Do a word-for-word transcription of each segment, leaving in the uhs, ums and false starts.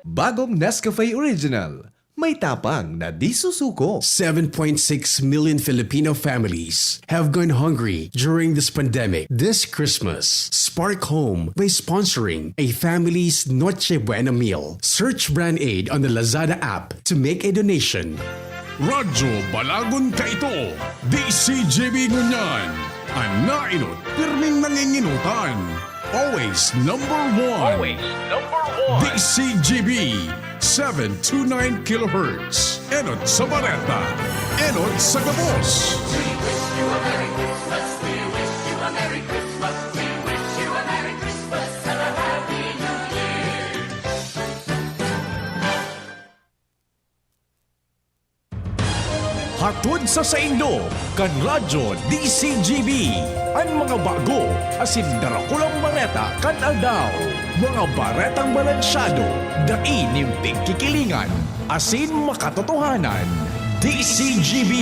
Bagong Nescafe Original. May tapang na di susuko. Seven point six million Filipino families have gone hungry during this pandemic. This Christmas, spark home by sponsoring a family's Noche Buena meal. Search Brand Aid on the Lazada app to make a donation. Radyo Balagon kaito, D C G B ngunyan. An nainot, pirming nanginginutan. Always number one. Always number one. D C G B, seven two nine kilohertz. Enot sa bareta. Enot sa gabos. Hatod sa saindo, kan Radyo D C G B, an mga bago asin darakulang bareta kan aldaw. Mga baretang balansyado, dai nin pigkikilingan, asin makatotohanan. D C G B,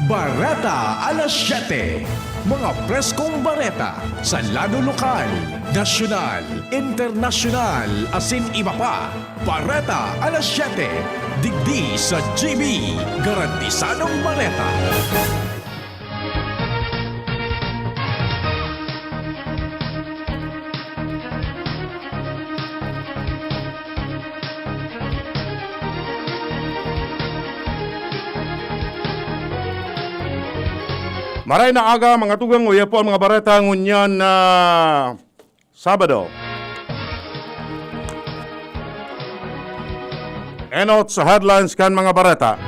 Bareta alas siyete. Mga preskong bareta sa lado lokal, nasyonal, internasyonal, asin iba pa. Bareta alas siyete, digdi sa G B, garantisadong bareta. Maray na aga, mga tugang, uya po ang mga bareta ngunyan na Sabado. Enot sa headlines kan mga bareta.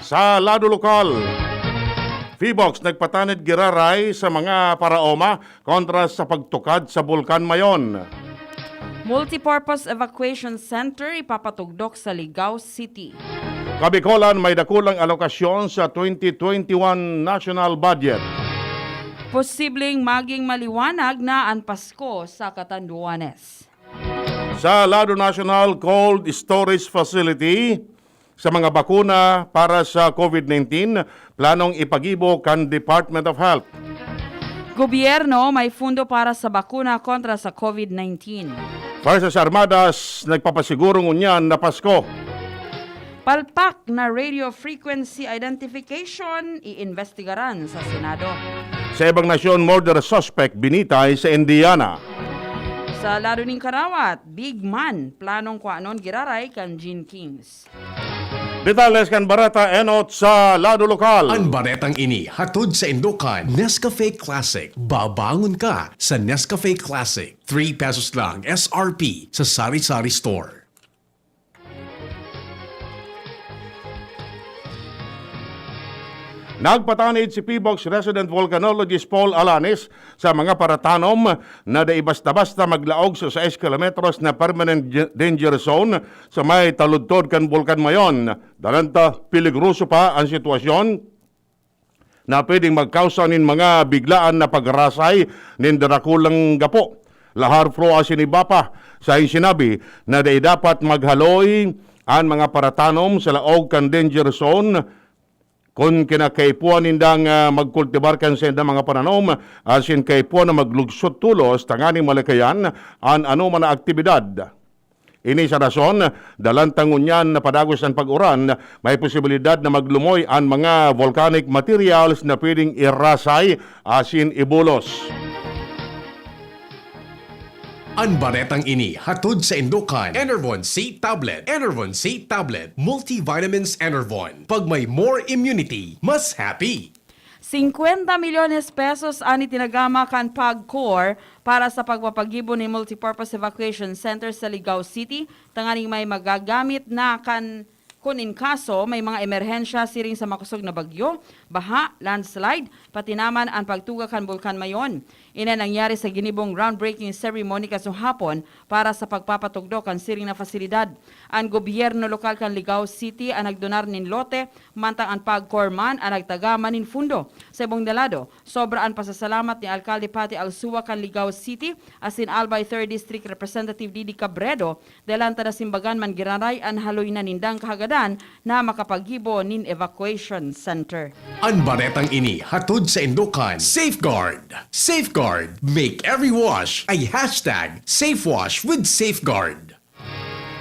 Sa lado lokal, Phivolcs nagpatanid giraray sa mga paraoma kontra sa pagtukad sa Bulkan Mayon. Multipurpose Evacuation Center ipapatugdok sa Ligao City. Kabicolan may dakulang alokasyon sa twenty twenty-one national budget. Posibleng maging maliwanag na an Pasko sa Catanduanes. Sa lado nasyonal, cold storage facility sa mga bakuna para sa COVID nineteen, planong ipagibo kan Department of Health. Gobyerno may fundo para sa bakuna kontra sa COVID nineteen. Fuerzas Armadas nagpapasiguro ngunyan na Pasko. Palpak na radio frequency identification, iimbestigaran sa Senado. Sa ibang nasyon, murder suspect binitay sa Indiana. Sa lado nin karawat, big man, planong kwanon giraray kan Gene Kings. Detalles kan bareta enot sa lado lokal. An baretang ini hatod saindo kan Nescafe Classic. Babangon ka sa Nescafe Classic. Three pesos lang S R P sa sari-sari store. Nagpatanid si Phivolcs resident volcanologist Paul Alanis sa mga paratanom na dai basta-basta maglaog sa sais kilometros na permanent ge-, danger zone sa may taludtod kan Bulkan Mayon. Dalan ta, peligroso pa an sitwasyon na pwedeng magkausa nin mga biglaan na pagrasay nin darakulang gapo, lahar, flu asin iba pa. Sain sinabi na dai dapat maghaloy an mga paratanom sa laog kan danger zone kun kinakaipuhan nindang, ah, magkultibar kan saindang mga pananom asin kaipuhan na maglugsot tolos tanganing malikayan an anoman na aktibidad. Ini sa rason, dalan ta ngunyan na padagos an pag-uran, may posibilidad na maglumoy an mga volcanic materials na pwedeng irasay asin ibulos. An baretang ini hatod saindo kan Enervon C Tablet. Enervon C Tablet, multivitamins Enervon. Pag may more immunity, mas happy. Singkwenta milyones pesos an itinagama kan PAGCOR para sa pagpapagibo nin multipurpose evacuation center sa Ligao City, tanganing may magagamit na kan, kun in kaso may mga emerhensya siring sa makosog na bagyo, baha, landslide, pati naman an pagtuga kan Bulkan Mayon. Ini nangyari sa ginibong groundbreaking ceremony kasuhapon para sa pagpapatugdok kan siring na pasilidad. An gobyerno lokal kan Ligao City an nagdonar nin lote, mantang an PAGCOR man an nagtagama nin fundo. Sa ibong na lado, sobra an pasasalamat ni Alkalde Patty Alsua kan Ligao City asin Albay Third District Representative Didi Cabredo, dalan ta nasimbagan man giraray an haloy na nindang kahagadan na makapagibo nin evacuation center. An baretang ini hatod saindo kan Safeguard. Safeguard. Make every wash a hashtag safe wash with Safeguard.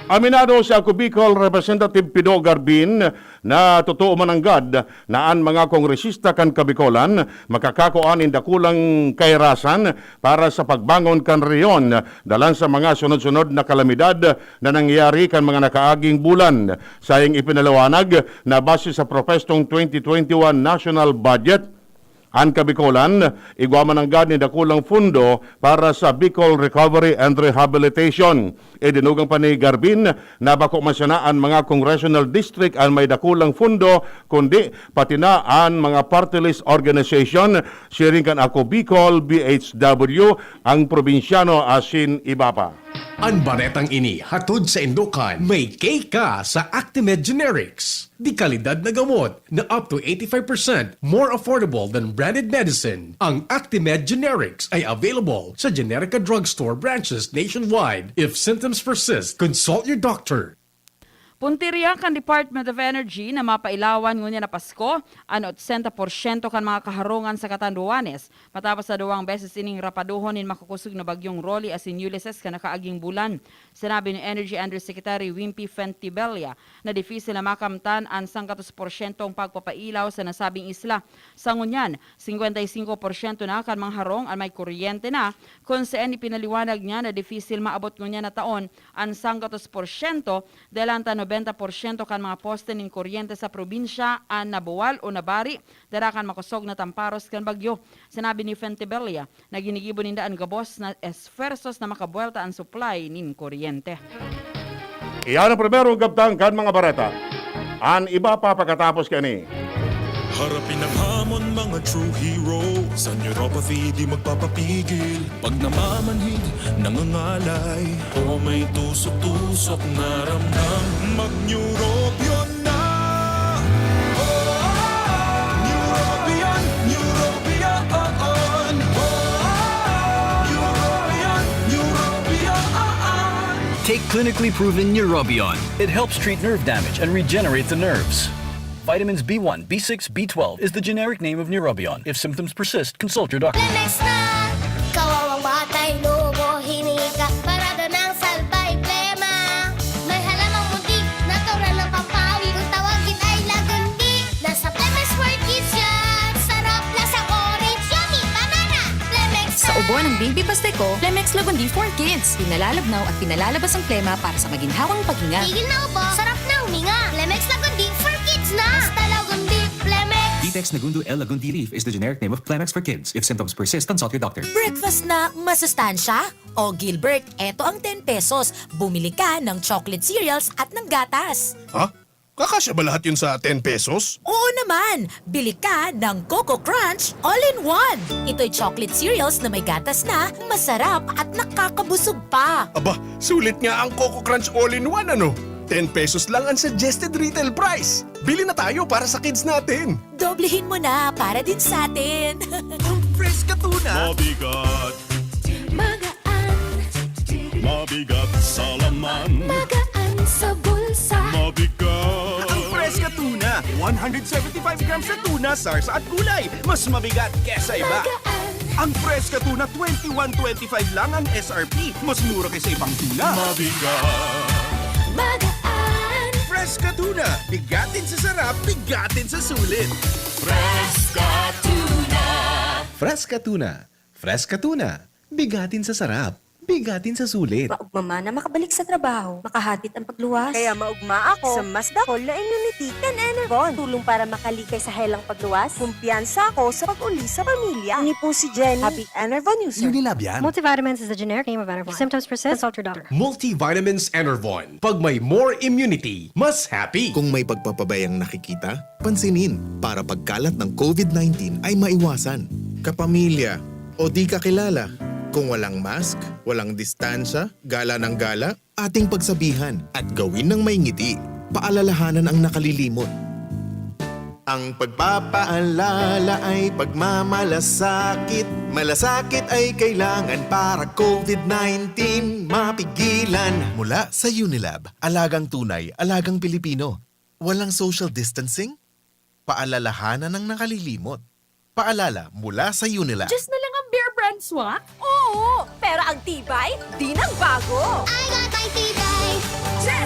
Aminado si Ako Bicol Representative Pido Garbin na totoo man nanggad na an mga kongresista kan Kabicolan makakakua nin dakulang kahirasan para sa pagbangon kan rehiyon dalan sa mga sunod-sunod na kalamidad na nangyari kan mga nakaaging bulan. Saiyang ipinaliwanag na base sa propwestong twenty twenty-one national budget, an Kabicolan, igwa man nanggad nin dakulang fundo para sa Bicol Recovery and Rehabilitation. Idinugang pa ni Garbin na bako man sana an mga congressional district an may dakulang fundo, kundi pati na an mga party list organization, siring kan Ako Bicol, B H W, ang probinsyano asin iba pa. An baretang ini hatod sa indokan may K ka sa Actimed Generics. Di kalidad na gamot na up to eighty-five percent more affordable than branded medicine. Ang Actimed Generics ay available sa Generica Drugstore branches nationwide. If symptoms persist, consult your doctor. Puntirya kan Department of Energy na mapailawan ngunyan na Pasko an otsenta porsyento kan mga kaharungan sa Catanduanes, matapos na duwang beses ining rapaduhon nin makukosog na bagyong Rolly asin Ulises kan nakaaging bulan. Sinabi ni Energy Undersecretary Wimpy Fentibella na difisil na makamtan an sanggatos porsyentong pagpapailaw sa nasabing isla. Sa ngunyan, singkwenta y singko porsyento na kan mga harong an may kuryente na, kun saan ipinaliwanag niya na difisil maabot ngunyan na taon an sanggatos porsyento, dalan ta nobenta porsyento kan mga poste nin kuryente sa probinsya an nabuwal o nabari dara kan makosog na tamparos kan bagyo. Sinabi ni Fentibella na ginigibo ninda an gabos na esfuersos na makabuwelta an supply nin kuryente. Iyan ang primerong kabtang kan mga bareta. An iba pa pakatapos kani. Harapin ang hamon, mga true hero. Sa neuropathy, di magpapapigil. Pag namamanhid, nangangalay, o may tusok-tusok na ramdam, mag-Neurobion na! Neurobion, Neurobion, Neurobion, Neurobion. Take clinically proven Neurobion. It helps treat nerve damage and regenerate the nerves. Vitamins B one, B six, B twelve is the generic name of Neurobion. If symptoms persist, consult your doctor. Lemex na! Kawawang batay, lobo, hinika, parada ng salbay, plema. May halamang muntik, natural na pampawi. Kung tawagin ay Lagundi, nasa Lemex for Kids yan. Sarap, lasang orange, yummy, banana. Lemex na! Sa ubo ng Baby Pasteco, Lemex Lagundi for Kids. Pinalalabnaw at pinalalabas ang plema para sa maginhawang paghinga. Tigil na ubo, sarap na huminga. Lemex Lagundi for Kids na! Basta Lagundi, Lemex! Vitex Nagundo L Lagundi Leaf is the generic name of Clemex for Kids. If symptoms persist, consult your doctor. Breakfast na masustansya? O Gilbert, eto ang ten pesos. Bumili ka ng chocolate cereals at ng gatas. Ha? Kakasya ba lahat yun sa ten pesos? Oo naman! Bili ka ng Coco Crunch All-in-One! Ito'y chocolate cereals na may gatas na, masarap at nakakabusog pa. Aba, sulit nga ang Coco Crunch All-in-One, ano? Ten pesos lang ang suggested retail price. Bili na tayo para sa kids natin. Doblehin mo na para din sa atin. Ang Fresca Tuna. Mabigat. Magaan. Mabigat sa laman. Magaan sa bulsa. Mabigat. Ang Fresca Tuna. One hundred seventy-five grams na tuna, sarsa at gulay. Mas mabigat kesa iba. Magaan. Ang Fresca Tuna, twenty-one twenty-five lang ang S R P. Mas mura kaysa ibang tuna. Mabigat. Magaan. Fresca Tuna. Bigatin sa sarap, bigatin sa sulit. Fresca Tuna. Fresca Tuna. Fresca Tuna. Bigatin sa sarap, bigatin sa sulit. Maugma man na makabalik sa trabaho, makahatid ang pagluwas. Kaya maugma ako sa mas dakol na immunity kan Enervon. Tulong para makalikay sa helang pagluwas. Kumpiyansa ako sa pag-uli sa pamilya. Ini po si Jenny, Happy Enervon user. Unilab yan. Multivitamins is the generic name of Enervon. If symptoms persist, consult your doctor. Multivitamins Enervon. Pag may more immunity, mas happy. Kung may pagpapabayang nakikita, pansinin para pagkalat ng covid nineteen ay maiwasan. Kapamilya o di kakilala, kung walang mask, walang distansya, gala ng gala, ating pagsabihan at gawin ng may ngiti. Paalalahanan ang nakalilimot. Ang pagpapaalala ay pagmamalasakit. Malasakit ay kailangan para covid nineteen mapigilan. Mula sa Unilab, alagang tunay, alagang Pilipino. Walang social distancing? Paalalahanan ang nakalilimot. Paalala mula sa Unilab. Just na lang ang Bear Brand Swak? Oo, pero ang tibay, di nang bago. I got my tibay. Just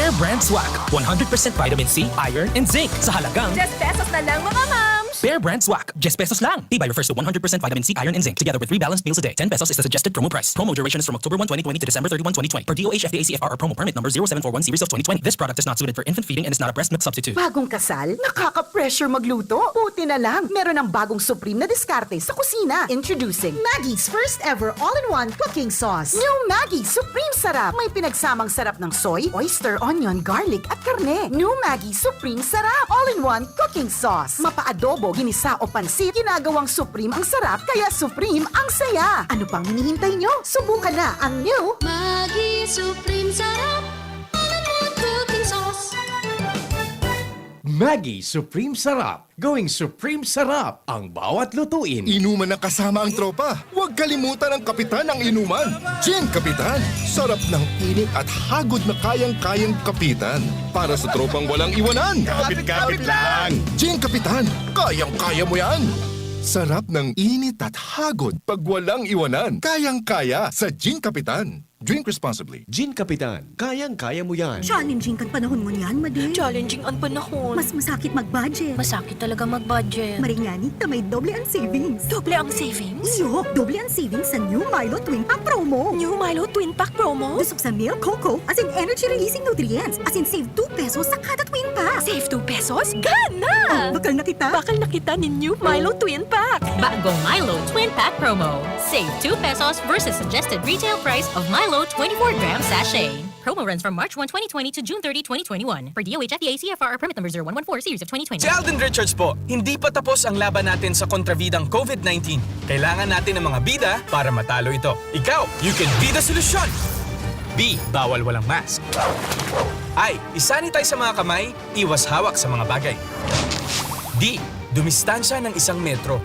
Bear Brand Swak, one hundred percent vitamin C, iron, and zinc sa halagang ten pesos na lang, mga mams! Bear Brand Swak, ten pesos lang. Tibay refers to one hundred percent vitamin C, iron, and zinc, together with three balanced meals a day. Ten pesos is the suggested promo price. Promo duration is from October one, twenty twenty to December thirty-one, twenty twenty, per D O H F D A C F R or promo permit number zero seven four one series of twenty twenty. This product is not suited for infant feeding and is not a breast milk substitute. Bagong kasal? Nakaka-pressure magluto? Buti na lang, meron ng bagong supreme na diskarte sa kusina. Introducing Maggi's first ever all-in-one cooking sauce. New Maggi Supreme Sarap. May pinagsamang sarap ng soy, oyster, onion, garlic, at karne. New Maggi Supreme Sarap. All-in-one cooking sauce. Mapa-adobo, ginisa o pansit, ginagawang supreme ang sarap, kaya supreme ang saya. Ano pang hinihintay nyo? Subukan na ang new Maggi Supreme Sarap. All-in-one cooking sauce. Maggi Supreme Sarap. Going Supreme Sarap ang bawat lutuin. Inuman na kasama ang tropa. Huwag kalimutan ang kapitan ng inuman. Gin Kapitan. Sarap ng init at hagod na kayang-kayang kapitan. Para sa tropang walang iwanan. Kapit-kapit lang. Gin Kapitan. Kayang-kaya mo yan. Sarap ng init at hagod pag walang iwanan. Kayang-kaya sa Gin Kapitan. Drink responsibly. Gin Kapitan, kayang-kaya mo yan. Challenging kan panahon ngunyan, Madi. Challenging ang panahon. Mas masakit mag-budget. Masakit talaga mag-budget. Maring ngani, ta may doble ang savings. Doble ang savings? Iyo, doble ang savings sa new Milo Twin Pack Promo. New Milo Twin Pack Promo? Busog sa milk, cocoa, as in energy-releasing nutrients. As in save two pesos sa kada Twin Pack. Save two pesos? Gana! Bakal na kita. Bakal na kita nin new Milo Twin Pack. Bagong Milo Twin Pack Promo. Save two pesos versus suggested retail price of Milo twenty-four gram sachet. Promo runs from March one, twenty twenty to June thirty, twenty twenty-one. Per D O H F D A C F R or permit number zero one one four series of twenty twenty. Si Alden Richards po, hindi pa tapos ang laban natin sa kontrabidang COVID nineteen. Kailangan natin ng mga bida para matalo ito. Ikaw, you can be the solution! B. Bawal walang mask. I. Isanitize sa mga kamay, iwas hawak sa mga bagay. D. Dumistansya ng isang metro.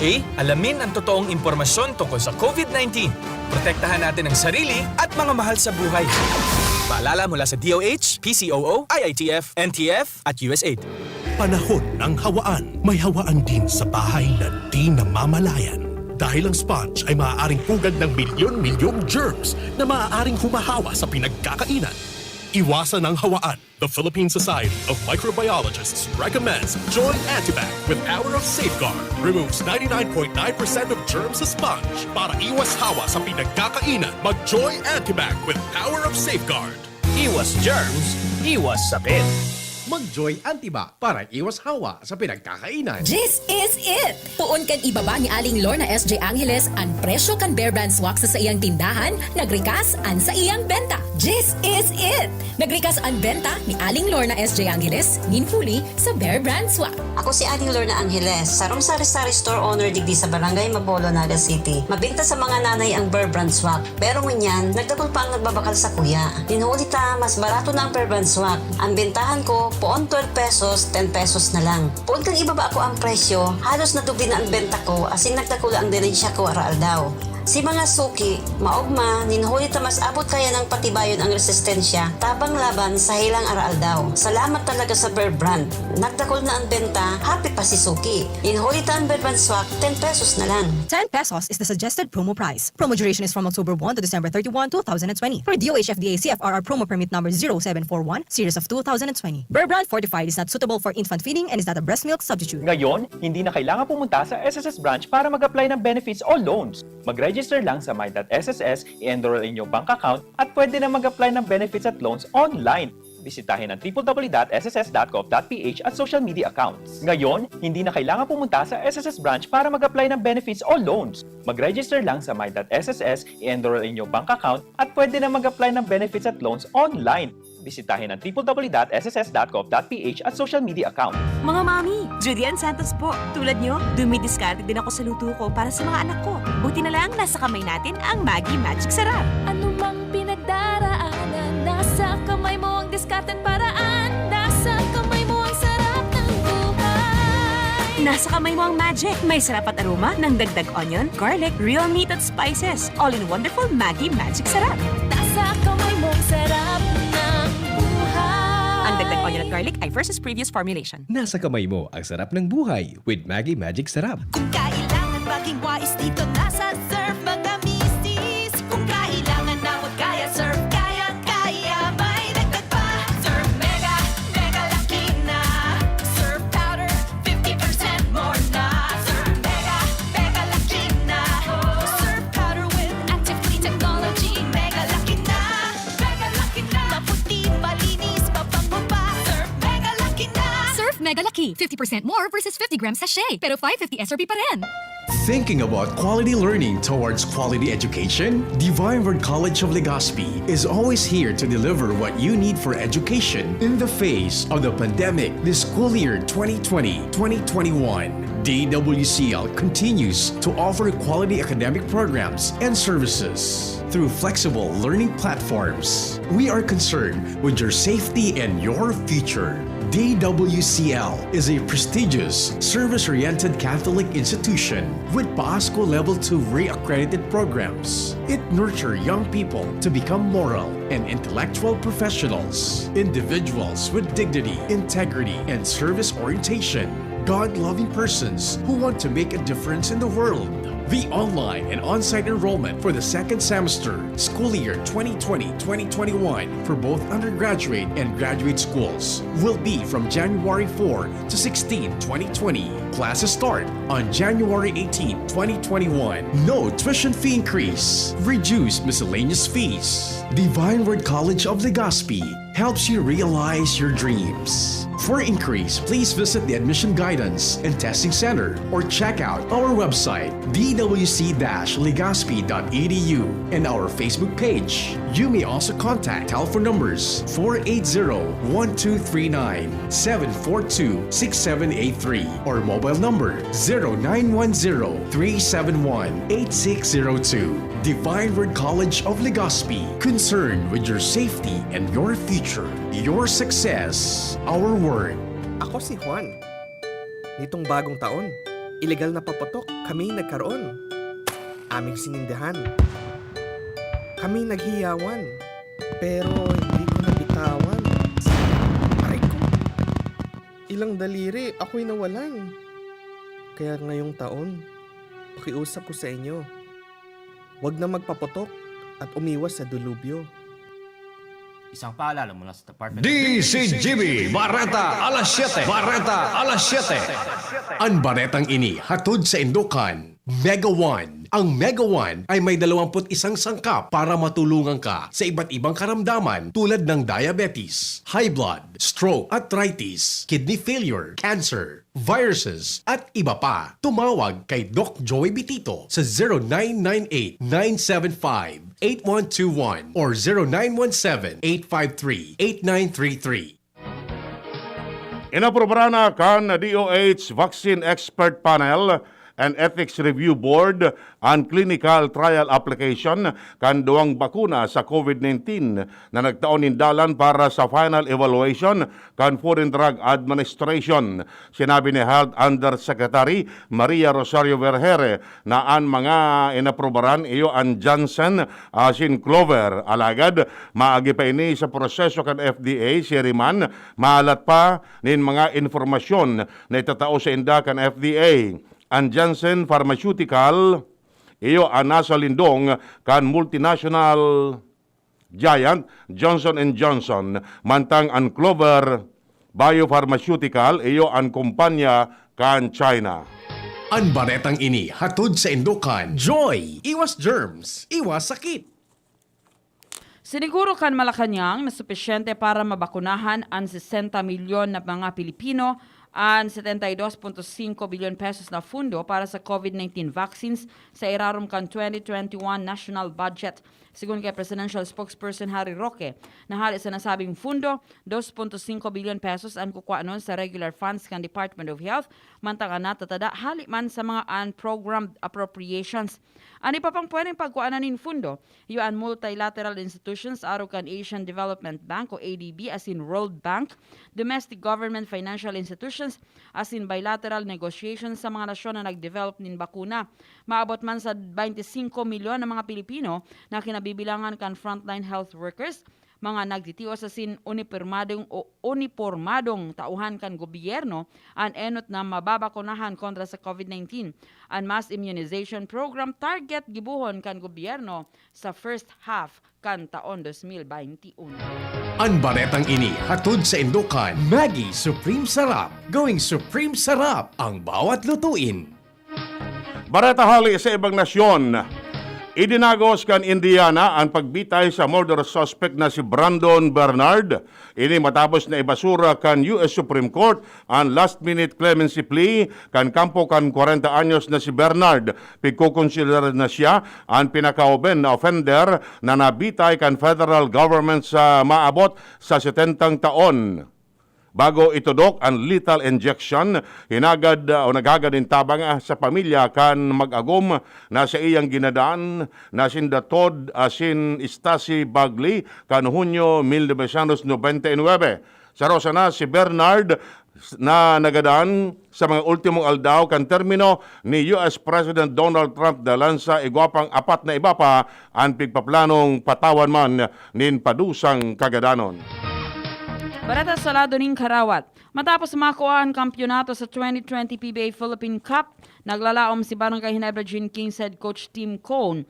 A. Alamin ang totoong impormasyon tungkol sa COVID nineteen. Protektahan natin ang sarili at mga mahal sa buhay. Paalala mula sa D O H, P C O O, I I T F, N T F, at U S A I D. Panahon ng hawaan. May hawaan din sa bahay na di namamalayan. Dahil ang sponge ay maaaring pugad ng milyon-milyong germs na maaaring humahawa sa pinagkakainan. Iwasan ang hawaan. The Philippine Society of Microbiologists recommends Joy Antibac with Power of Safeguard. Removes ninety-nine point nine percent of germs sa sponge. Para iwas hawa sa pinagkakainan, mag-Joy Antibac with Power of Safeguard. Iwas germs, iwas sakit. Mag-Joy Antibac para iwas hawa sa pinagkakainan. This is it! Poon kan ibaba ni Aling Lorna S J Angeles an presyo kan Bear Brand Swak sa saiyang tindahan, nagrikas an saiyang benta. This is it! Nagrikas an benta ni Aling Lorna S J Angeles nin huli sa Bear Brand Swak. Ako si Aling Lorna Angeles, sarong sari-sari store owner digdi sa Barangay Mabolo, Naga City. Mabinta sa mga nanay ang Bear Brand Swak, pero ngunyan, nagdakul pa ang nagbabakal sa kuya. Nin huli ta, mas barato na ang Bear Brand Swak. Ang bentahan ko, poon twelve pesos, ten pesos na lang. Poon kan ibaba ko ang presyo, halos nadubli na ang benta ko, asin nagdakula ang diligensya ko araaldaw. Si mga suki, maogma, nin huli ta mas abot kaya nang patibayon ang resistensya, tabang laban sa helang araaldaw. Salamat talaga sa Bear Brand. Nagdakul na ang benta, happy pa si suki. Nin huli ta ang Bear Brand Swak, ten pesos na lang. Ten pesos is the suggested promo price. Promo duration is from October one to December thirty-one, two thousand and twenty. For D O H F D A C F R R promo permit number zero seven four one, series of two thousand and twenty. Bear Brand Fortified is not suitable for infant feeding and is not a breast milk substitute. Ngayon, hindi na kailangan pumunta sa S S S branch para mag-apply ng benefits o loans. Mag-register lang sa my dot S S S, i-enroll ang inyong bank account at pwede na mag-apply ng benefits at loans online. Bisitahin ang triple W dot S S S dot gov dot P H at social media accounts. Ngayon, hindi na kailangan pumunta sa S S S branch para mag-apply ng benefits o loans. Mag-register lang sa my dot S S S, i-enroll ang inyong bank account at pwede na mag-apply ng benefits at loans online. Bisitahin ang triple W dot S S S dot gov dot P H at social media accounts. Mga mami, Julian Santos po. Tulad nyo, dumidiskarte din ako sa luto ko para sa mga anak ko. Buti na lang, nasa kamay natin ang Maggi Magic Sarap. Ano mang pinagdaraanan, nasa kamay mo ang diskarte at paraan. Nasa kamay mo ang sarap ng buhay. Nasa kamay mo ang magic. May sarap at aroma ng dagdag onion, garlic, real meat at spices. All in wonderful Maggi Magic Sarap. Nasa kamay mo ang sarap ng buhay. Ang dagdag onion at garlic ay versus previous formulation. Nasa kamay mo ang sarap ng buhay with Maggi Magic Sarap. Kung kailangan maging wais dito, nasa Surf mga misis. Kung kailangan na magkaya, Surf kaya-kaya. May Key, fifty percent more versus fifty gram sachet, pero five fifty S R P pa rin. Thinking about quality learning towards quality education? Divine Word College of Legazpi is always here to deliver what you need for education in the face of the pandemic this school year twenty twenty, twenty twenty-one. D W C L continues to offer quality academic programs and services through flexible learning platforms. We are concerned with your safety and your future. D W C L is a prestigious, service-oriented Catholic institution with Pasko Level two re-accredited programs. It nurtures young people to become moral and intellectual professionals, individuals with dignity, integrity, and service orientation, God-loving persons who want to make a difference in the world. The online and on-site enrollment for the second semester, school year twenty twenty, twenty twenty-one, for both undergraduate and graduate schools will be from January four to sixteen, twenty twenty. Classes start on January eighteen, twenty twenty-one. No tuition fee increase. Reduced miscellaneous fees. Divine Word College of Legazpi helps you realize your dreams. For inquiries, please visit the Admission Guidance and Testing Center or check out our website, d w c dash legazpi dot e d u, and our Facebook page. You may also contact telephone numbers four eight zero, one two three nine, seven four two, six seven eight three, or mobile number zero nine one zero, three seven one, eight six zero two. Divine Word College of Legazpi, concerned with your safety and your future. Your success, our work. Ako si Juan. Nitong bagong taon, ilegal na paputok kami nagkaroon. Aming sinindihan. Kami naghiyawan. Pero hindi ko nabitawan. Aray ko! Ilang daliri, ako'y nawalan. Kaya ngayong taon, pakiusap ko sa inyo, wag na magpaputok at umiwas sa delubyo. Isang paalala mula sa Department of D C G B, Bareta alas siyete. Bareta alas siyete. An baretang ini hatod saindo kan Mega One. Ang Mega One ay may dalawampu't isang sangkap para matulungan ka sa iba't ibang karamdaman tulad ng diabetes, high blood, stroke, arthritis, kidney failure, cancer, viruses, at iba pa. Tumawag kay Doc Joey Bitito sa zero nine nine eight, nine seven five, eight one two one or zero nine one seven, eight five three, eight nine three three. Inaprubaran na kan D O H Vaccine Expert Panel and Ethics Review Board an clinical trial application kan duwang bakuna sa COVID nineteen na nagtao nin dalan para sa final evaluation kan Food and Drug Administration. Sinabi ni Health Undersecretary Maria Rosario Vergeire na an mga inaprubaran iyo an Janssen asin Clover. Alagad, maagi pa ini sa proseso kan F D A, siring man, maalat pa nin mga impormasyon na itatao sainda kan F D A. An Janssen Pharmaceutical, iyo an nasa lindong kan multinational giant Johnson and Johnson, mantang an Clover Biopharmaceutical, iyo an kumpanya kan China. An baretang ini hatod saindo kan Joy! Iwas germs, iwas sakit! Siniguro kan Malacañang na supisyente para mabakunahan an sesenta milyon na mga Pilipino an setenta y dos punto singko bilyon pesos na fundo para sa COVID nineteen vaccines sa irarom kan twenty twenty-one national budget. Segun kay Presidential Spokesperson Harry Roque, na hale sa nasabing fundo, dos punto singko bilyon pesos an kukwanon sa regular funds kan Department of Health, mantang an natatada hale man sa mga unprogrammed appropriations. An iba pang pwedeng pagkuanan nin fundo, iyo an multilateral institutions arog kan Asian Development Bank o A D B asin World Bank, domestic government financial institutions, asin bilateral negotiations sa mga nasyon na nagdevelop nin bakuna. Maabot man sa baynte singko milyon na mga Pilipino na kinabibilangan kan frontline health workers, mga nagtitios asin unipormadong o unipormadong tauhan kan gobyerno an enot na mababakunahan kontra sa COVID nineteen. An mass immunization program target gibohon kan gobyerno sa first half kan taon dos mil baynte uno. An baretang ini hatod saindo kan Maggi Supreme Sarap. Gawing Supreme Sarap ang bawat lutuin. Bareta hale sa ibang nasyon. Idinagos kan Indiana an pagbitay sa murder suspect na si Brandon Bernard. Ini matapos na ibasura kan U S Supreme Court an last-minute clemency plea kan kampo kan kwarenta anyos na si Bernard. Pigkokonsiderar na siya an pinakahoben na offender na nabitay kan federal government sa maabot sa setentang taon. Bago itudok an lethal injection, hinagad, ah, o naghagad nin tabang, ah, sa pamilya kan mag-agom na saiyang ginadan na sinda Todd asin Stacy Bagley kan Hunyo mil novecientos nobenta y nuebe. Saro sana si Bernard na nagadan sa mga ultimong aldaw kan termino ni U S President Donald Trump, dalan sa igwa pang apat na iba pa an pigpaplanong patawan man nin padusang kagadanon. Bareta sa lado nin karawat. Matapos makuha an kampyonato sa twenty twenty P B A Philippine Cup, naglalaom si Barangay Ginebra Gin Kings head coach Tim Cone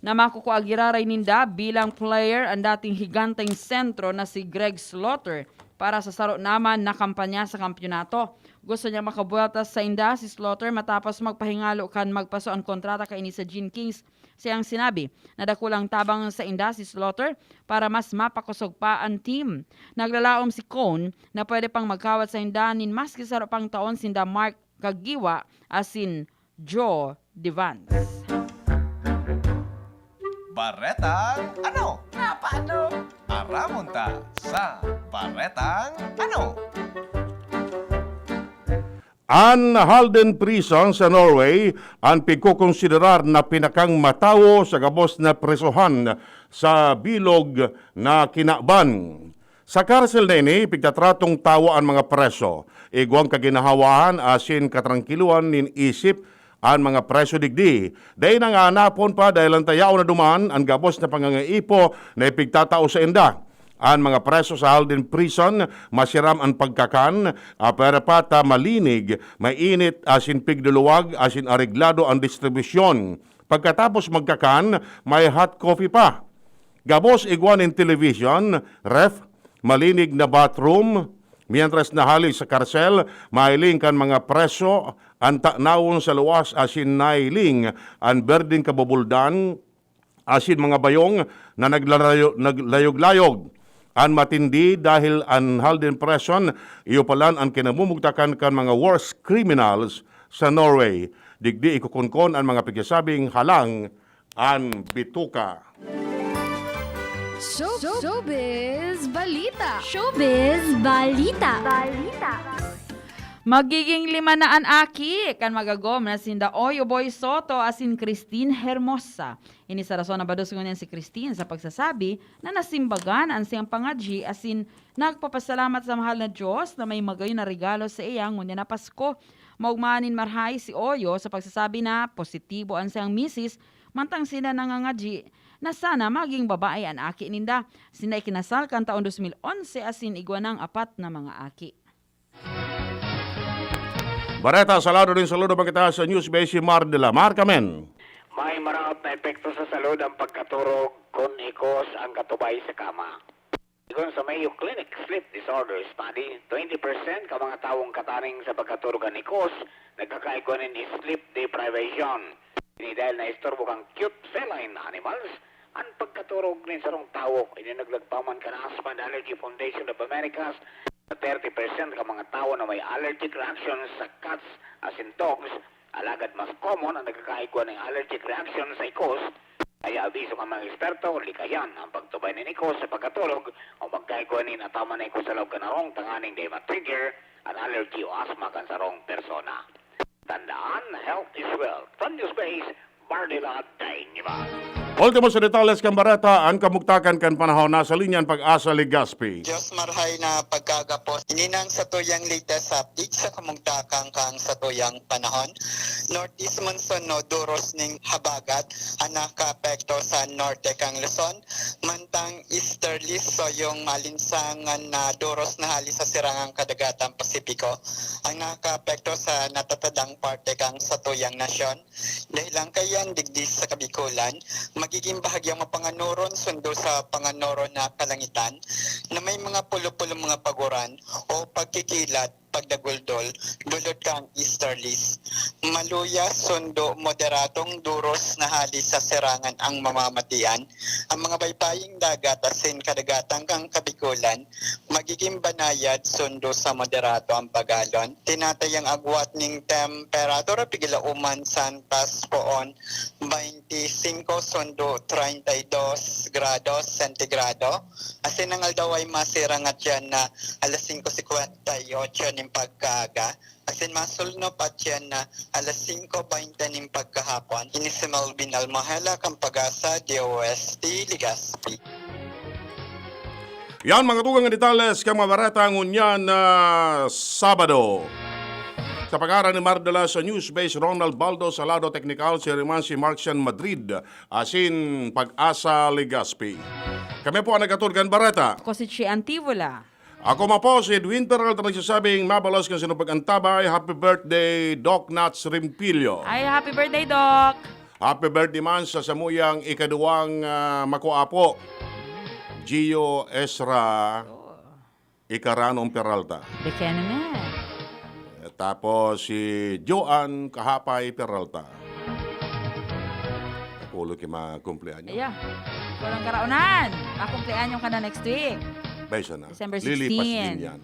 na makukua giraray ninda bilang player an dating higanteng sentro na si Greg Slaughter para sa saro naman na kampanya sa kampyonato. Gusto niya makabuwelta sainda si Slaughter matapos magpahingalo kan magpaso an kontrata kaini sa Gin Kings. Siyang sinabi na dakulang tabang sainda si Slaughter para mas mapakosog pa an team. Naglalaom si Cone na pwede pang magkawat sainda nin maski saro pang taon sinda Mark Kagiwa asin Joe Devans. Baretang ano? Nga paano? Aramon ta sa Baretang ano? An Halden Prison sa Norway an pigkokonsiderar na pinakang matawo sa gabos na presohan sa bilog na kinaban. Sa karsel na ini, pigtatratong tawo an mga preso. Igwang kaginhawahan asin katrangkilohan nin isip an mga preso digdi. Dai na nga anapon pa dahel an tayaw na duman an gabos na pangangaipo na ipigtatao sainda. An mga preso sa Halden Prison, masiram an pagkakan, ah, pwera pa ta malinig, mainit, asin pigduluwag, asin areglado an distribusyon. Pagkatapos magkakan, may hot coffee pa. Gabos igwa nin television, ref, malinig na bathroom, mientras na hali sa karsel, mahiling kan mga preso an tanawon sa luwas asin nahiling an berdeng kabubuldan asin mga bayong na naglalayo-, naglayog-layog. An matindi dahil an Halden Prison, iyo palan an kinamumugtakan kan mga worst criminals sa Norway. Digdi ikukunkon an mga pigsasabing halang an bituka. Show, showbiz balita. Showbiz balita. Balita. Magiging lima na an aki kan magagom na sinda Oyo Boy Soto asin Christine Hermosa. Ini sa rason na bados ngunyan si Christine sa pagsasabi na nasimbagan an siyang pangadyi asin nagpapasalamat sa mahal na Diyos na may magayon na regalo sa iya ngunyan na Pasko. Maogma nin marahay si Oyo sa pagsasabi na positibo an siyang misis mantang sila nangangadyi na sana maging babae an aki ninda. Sinda ikinasal kan taon dos mil onse asin igwa nang apat na mga aki. Bareta sa lado nin saludo, magkita sa News Base si Mar de la Mar, kamen. May maraot na epekto sa salud ang pagkaturog kun hikos ang katubay sa kama. Sigon sa Mayo Clinic Sleep Disorder Study, twenty percent ka mga tawong kataning sa pagkaturog kan hikos nagkakaigwa nin sleep deprivation. Ini dahil naisturbo kan cute feline animals an pagkaturog nin sarong tawo. Ini naglaog pa man kan Asthma and Allergy Foundation of Americas na thirty percent ka mga tawo na may allergic reactions sa cats asin dogs, alagad mas common ang nagkakaigwa nin allergic reaction sa hikos. Kaya abiso kan mga eksperto, likayan ang pagtubay nin hikos sa pagkaturog o magkaigwa nin ataman na hikos sa laog kan harong tanganing dai ma-trigger an allergy o asthma kan sarong persona. Tandaan, health is wealth. From Newsbase, Bardila Daingiba. Ultimo sa detalles kan bareta, an kamugtakan kan panahon. Nasa linya an Pag-asa Legazpi. Diyos marhay na pagkagapos. Ini nang satuyang latest update sa kamugtakan kan satuyang panahon. Northeast monsoon, no, duros ning habagat, an nakaapekto sa norte kan Luzon. Mantang easterlies, so yung malinsangan na duros na hali sa sirangang kadagatan Pasipiko, ang nakaapekto sa natatadang parte kan satuyang nasyon. Dahilan kaiyan, digdi sa Kabikolan, Magiging bahagyang mapanganoron sundo sa panganoron na kalangitan na may mga pulo-pulo mga paguran o pagkikilat, pagdaguldol, dulot kan easterlies. Maluya, sundo, moderadong duros na hali sa serangan ang mamamatian. Ang mga baybaying dagat asin kadagatan kan Kabikolan, magiging banayad sundo sa moderado ang pagalon. Tinatayang agwat ning temperatura pigilauman san paspoon, baynti singko sundo treinta y dos grados sentigrado. Asin ang aldaw ay masirang at yan na alas singko singkwenta y otso nin pagkaaga. Asin masulnop at yan na alas singko baynte nin pagkahapon. Ini si Melvin Almohela, kan Pag-asa, D O S T, Legazpi. Yan, mga tugang na detalles kan mga bareta ngunyan na Sabado. Sa pangaran ni Mardalas sa News Base, Ronald Baldo Salado, technical, si Riman si Marcian Madrid, asin Pag-asa Legazpi. Kami po ang naghatod kan bareta. Ako si Chi Antivola. Ako man po si Edwin Peralta, nagsasabing mabalos kan sinupag antabay. Happy birthday, Doc Nats Rimpilyo. Ay, happy birthday, Doc! Happy birthday man sa samuyang ikaduwang ah, makuapo, Gio Ezra Icaranong Peralta. Bekene me. Tapos si Joan Kahapay Peralta. Napulo ki mga kumpleanyo. Iya. Walang karaonan. Makumpleanyo ka na next week. Beso na. December Lilipas sixteen. Din yan.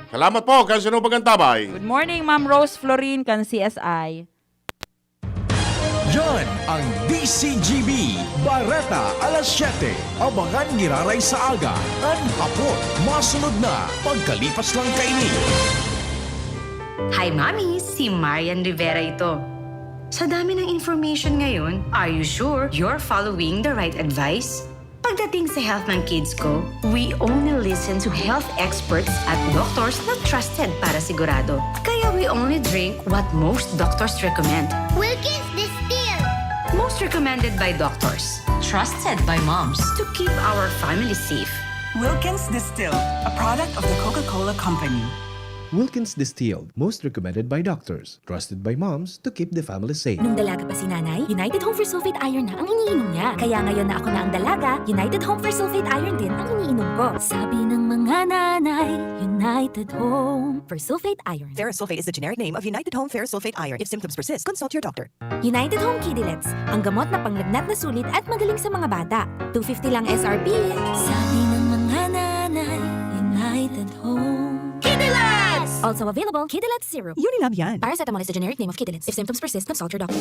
Salamat po, kan sinupag antabay. Good morning, Ma'am Rose Florin kan C S I. Yan ang D C G B, Bareta alas siyete. Abangan giraray sa aga, kan hapon. Masunod na, pagkalipas lang kaini. Hi, Mommy! Si Marian Rivera ito. Sa dami ng information ngayon, are you sure you're following the right advice? Pagdating sa health ng kids ko, we only listen to health experts at doctors na trusted para sigurado. Kaya we only drink what most doctors recommend. Wilkins Distilled. Most recommended by doctors. Trusted by moms. To keep our family safe. Wilkins Distilled, a product of the Coca-Cola Company. Wilkins Distilled, most recommended by doctors, trusted by moms to keep the family safe. Nung dalaga pa si nanay, United Home Fersulfate Iron na ang iniinom niya. Kaya ngayon na ako na ang dalaga, United Home Fersulfate Iron din ang iniinom ko. Sabi ng mga nanay, United Home Fersulfate Iron. Ferrosulfate is the generic name of United Home Ferrosulfate Iron. If symptoms persist, consult your doctor. United Home Kidilets, ang gamot na panglagnat na sulit at magaling sa mga bata. two fifty lang S R P. Sabi ng mga nanay, United Home. Kidilets! Also available, Kidilets Syrup. Unilab yan. Paracetamol is the generic name of Kidilets. If symptoms persist, consult your doctor.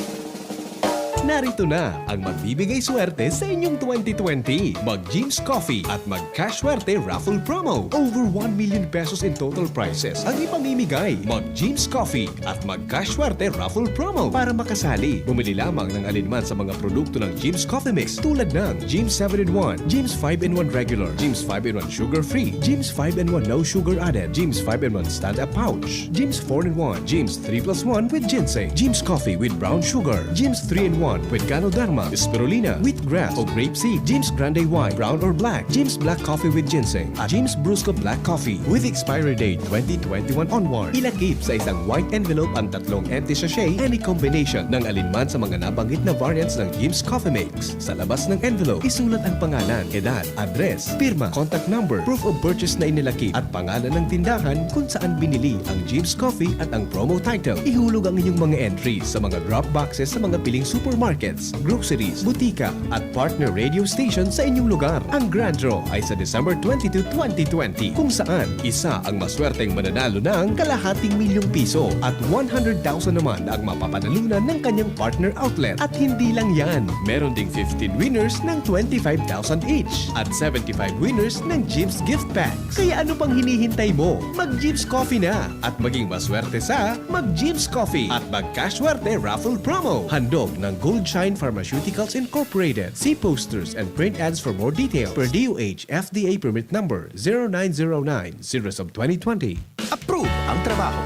Narito na ang magbibigay swerte sa inyong twenty twenty. Mag Jim's Coffee at mag Cash Swerte Raffle Promo. Over one million pesos in total prizes ang ipamimigay. Mag Jim's Coffee at mag Cash Swerte Raffle Promo. Para makasali, bumili lamang ng alinman sa mga produkto ng Jim's Coffee Mix tulad ng Jim's seven in one, Jim's five in one Regular, Jim's five in one Sugar Free, Jim's five in one No Sugar Added, Jim's five in one Stand Up Pouch, Jim's four in one, Jim's three plus one with Ginseng, Jim's Coffee with Brown Sugar, Jim's three in one with Ganoderma, Spirulina, Wheatgrass o Grape Seed, Jim's Grande White, Brown or Black, Jim's Black Coffee with Ginseng, at Jim's Brusco Black Coffee with expiry date twenty twenty-one onward. Ilakip sa isang white envelope ang tatlong empty sachet, any combination ng alinman sa mga nabanggit na variants ng Jim's Coffee Mix. Sa labas ng envelope, isulat ang pangalan, edad, address, pirma, contact number, proof of purchase na inilakip, at pangalan ng tindahan kung saan binili ang Jim's Coffee at ang promo title. Ihulog ang inyong mga entries sa mga drop boxes sa mga piling supermarkets, groceries, butika, at partner radio station sa inyong lugar. Ang grand draw ay sa December twenty-two, twenty twenty, kung saan isa ang maswerteng mananalo ng kalahating milyong piso at one hundred thousand naman ang mapapanalunan ng kanyang partner outlet. At hindi lang yan, meron ding fifteen winners ng twenty-five thousand each at seventy-five winners ng Jim's Gift Packs. Kaya ano pang hinihintay mo? Mag Jim's Coffee na at maging maswerte sa Mag Jim's Coffee at Mag Cash Swerte Raffle Promo. Handog ng Gold Shine Pharmaceuticals Incorporated. See posters and print ads for more details. Per D O H F D A permit number zero nine zero nine, series of twenty twenty. Approve ang trabaho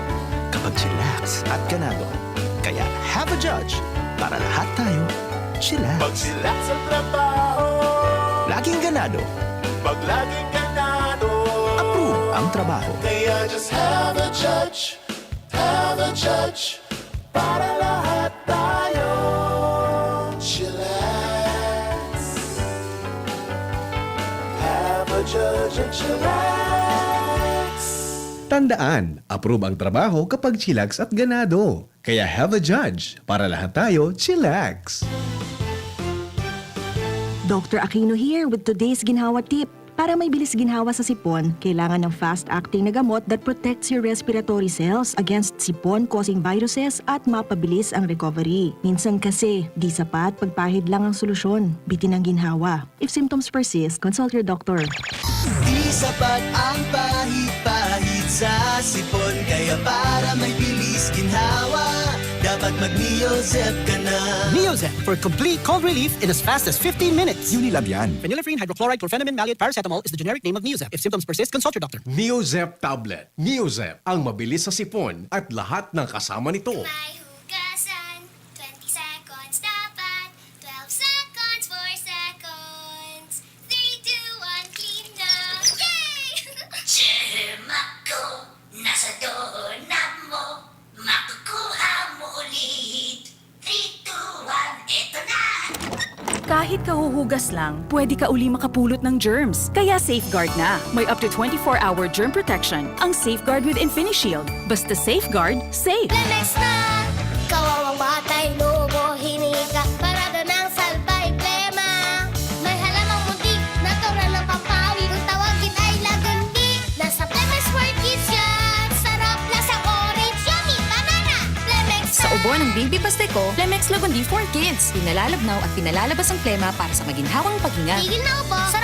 kapag chillax at ganado. Kaya have a judge para lahat tayo chillax. Pag chillax sa trabaho, Laging ganado. Pag laging ganado, Approve ang trabaho. Kaya just have a judge, have a judge, para lahat tayo chillax. Tandaan, approve ang trabaho kapag chillax at ganado. Kaya have a judge para lahat tayo chillax. Doctor Aquino here with today's ginhawa tip. Para may bilis ginhawa sa sipon, kailangan ng fast-acting na gamot that protects your respiratory cells against sipon-causing viruses at mapabilis ang recovery. Minsan kasi, di sapat pagpahid lang ang solusyon. Bitin ang ginhawa. If symptoms persist, consult your doctor. Di sapat ang pahid-pahid sa sipon. Kaya para may bilis ginhawa, dapat mag-Neozep ka na. Neozep for complete cold relief in as fast as fifteen minutes. Unilab yan. Phenylephrine hydrochloride chlorphenamine maleate paracetamol is the generic name of Neozep. If symptoms persist, consult your doctor. Neozep tablet. Neozep, ang mabilis sa sipon at lahat ng kasama nito. May hugasan, twenty seconds dapat, twelve seconds, four seconds, three, two, one, clean na! Yay! Germ ako, nasa doorknob mo, makukuha mo ulit. Three, two, one, eto na! Kahit kahuhugas lang, pwede ka uli makapulot ng germs. Kaya Safeguard na. May up to twenty-four hour germ protection ang Safeguard with InfiniShield. Basta Safeguard, safe. Lemex na! Kawawang batay, lobo, hiningi ka para danang salbay plema. May halamang muntik, natural na pampawi. Kung tawagin ay lagundi, nasa Lemex for Kids yan. Sarap, lasang orange, yummy, banana. Lemex Sa ubo ng baby Pasteco, Lemex Lagundi for Kids. Pinalalabnaw at pinalalabas ang plema para sa maginhawang paghinga. Tigil na ubo, sarap